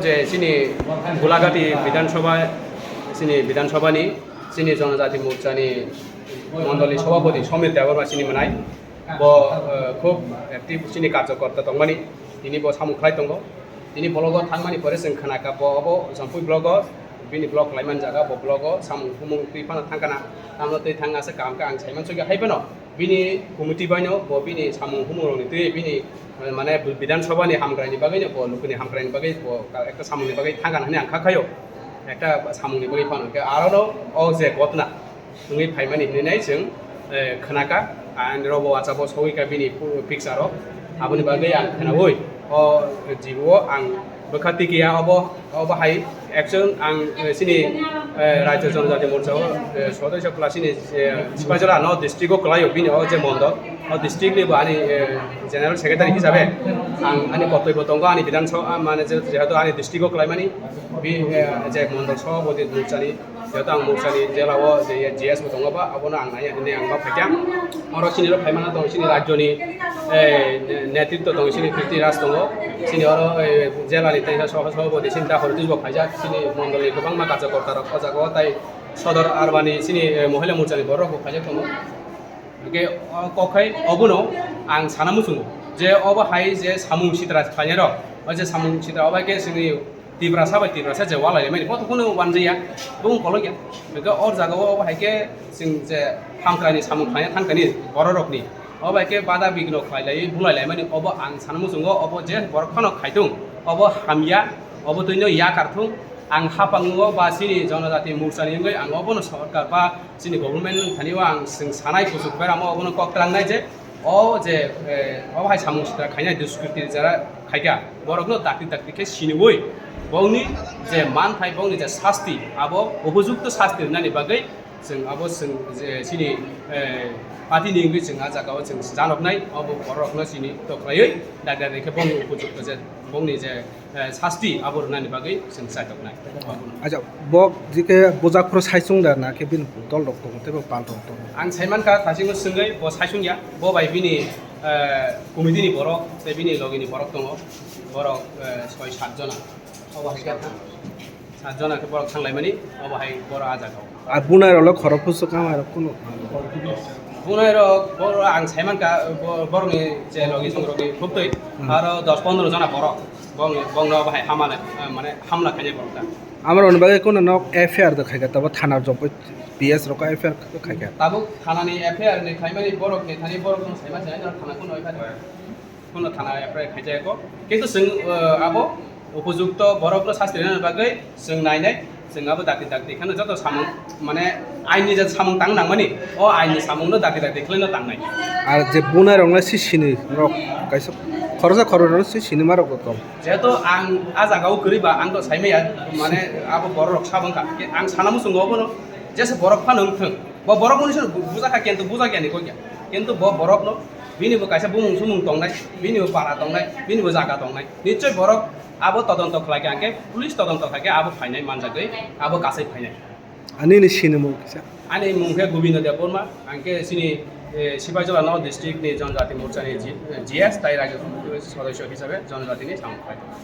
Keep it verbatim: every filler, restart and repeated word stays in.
Je chini Gulagati Bidhan Sabha, chini Bidhan Sabha ni, chini Jonojati Morcha ni Mondoli Sabhapati Somir Debbarma chini mwnai. Bo, eh, khub active chini karjokorta tongmani, tini bo samung khlai tongo. Tini block o thangmani pore chwng khnakha bo obo Jampui block o, bini block khlaimani jaga bo block o samung humung twi phano thangkhana, tamno twi thang aswk kaham khe ang saimansukya hai phano. Bini committee baino bo bini samung humung rokni twi bini, eh, mane Bidhan Sabha ni hamkrai ni bagwi no bo lukuni hamkrai ni bagwi bo ekta samung ni bagwi thangkhana hwnwi ang kha khaio. Ekta samung ni bagwi phano khe aro no o je gotna wngwi phaimani hinwi nai chwng, eh, khnakha. Ani robo wacha bo sogwi kha bini pu-, picture o. Aboni bagwi ang khnaui o jibo ang bwkha tikiya obo, obo hai action ang, eh, chini, eh, Rajya Jonojati Morcha o, eh, sodosyo pla chini, eh, Sipaijala no district o kwlaio bini o je mondol. O district ni bo ani, eh, general secretary hisabe ang ani kortoibo tongo ani Bidhan Sabha, ah, mane je, jehetu ani district o kwlaimani bi, eh, je mondol Sabhapati Morcha ni Jehetu ang Morcha ni jela o je G S bo tongo ba, abono ang naiya hinwi ang ma phaikha. Oro chini rok phaimana tong, chini rajyo ni, eh, ne-, netritwo tong, chini Prithviraj tongo. Chini oro, eh, jela ni teisa soho soho bo chini da hori twi bo phaijak, chini mondol ni kwbangma karjakorta rok o jaga o tai sodor Arbani chini, eh, Mohila Morcha ni borok bo phaijak tongo. Hingke o kok hai obono ang sana muchungo je obo hai je samung sitra khlainai rok, o je samung sitra obo hai khe chini Tiprasa bai Tiprasa je walai mani koto kono wanjaya, bung kolokya. Hingke o jaga o obo hai khe chwng je hamkrai ni samung khlaina thangkani borok rokni, obo hai khe bada bigno khlai lai, bulai lai mani obo ang sana muchungo, obo je borok phano khaitung, obo hamya, obo twino yakar thung. Ang hapang o ba chini Jonojati Morcha ni wngwi ang obono sorkar ba chini government thani o ang chwng sanai kuchuk beramo obono kok twlangnai je o je, eh, obo hai samung sitra khainai duskriti jara khaikha borokno dakti dakti khe siniwi bongni je manthai bongni je sasti abo upojukto sasti rwnani bagwi chwng abo chwng je chini, eh, party ni wngwi chwng ah jaga o chwng janoknai obo borokno chini tokraiwi dakti dakti khe bongni upojukto je bongni je eh, sasti abo rwnani bagwi chwng chaitoknai. Acha, bo jikhe bujak phuru saichung da na khe bini dol rok tongo tei bo pal rok tongo. Ang saimankha thasingo swngwi bo saichung ya, bo bai bini, eh, committee ni borok tei bini logi ni borok tongo, borok, eh, soi sat jona. Obo hai khe sat jona khe borok thanglaimani, obo hai borok ah jaga o. Ar bunai rok le khorok pusu kama rok kunu. Bunai rok, borok ang saimankha, bo-, borokni je logi songrokni khubtwi, hmm, aro dos pondro jona borok, bong-, bongno bahai hamale, eh, mane hamla khainai borok ta. Amar oni bagwi kunu nok F I R do khaikha, tabo thana jopoi P S rok F I R khaikha. Tabuk thanani F I R ni khaimani borokni thani borok no saima sainai thana kunu F I R. Kono thana F I R khaijak o. Kintu chwng, eh, abo upojukto borokno sasti rwna bagwi chwng nainai, chwng abo dakti dakti kheno joto samung, mane, aini je samung tang nangmani, o aini samungno dakti dakti khwlaino tangnai. Ar je bunai rokno si sini rok kaisa khoroksa khoroknwi rok si sini ma rok tong. Jehetu ang a jaga o kwrwi ba ang to saimaya, mane, abo borok rok sabo wngkha. Ang sana muchungo obono jesa borok phano wngthwng. Bo borok mwnwi sano bu-, bujakha kintu bujakya ni koi kya. Kintu bo borokno bini bo kaisa bumung sumung tongnai, bini bo para tongnai, bini bo jaga tongnai. Nichoi borok abo todonto khlai khe, hwnkhe police todonto khai khe abo phainai manjagwi, abo kasai phainai. Ani ni sinimung kisa? Ani mung khe Gobindo Debbarma, ang khe chini, eh, Sipaijala North District ni Jonojati Morcha ni G-, eh, G S tai Rajya Committee sodosyo hisabe Jonojati ni samung khlai tongo.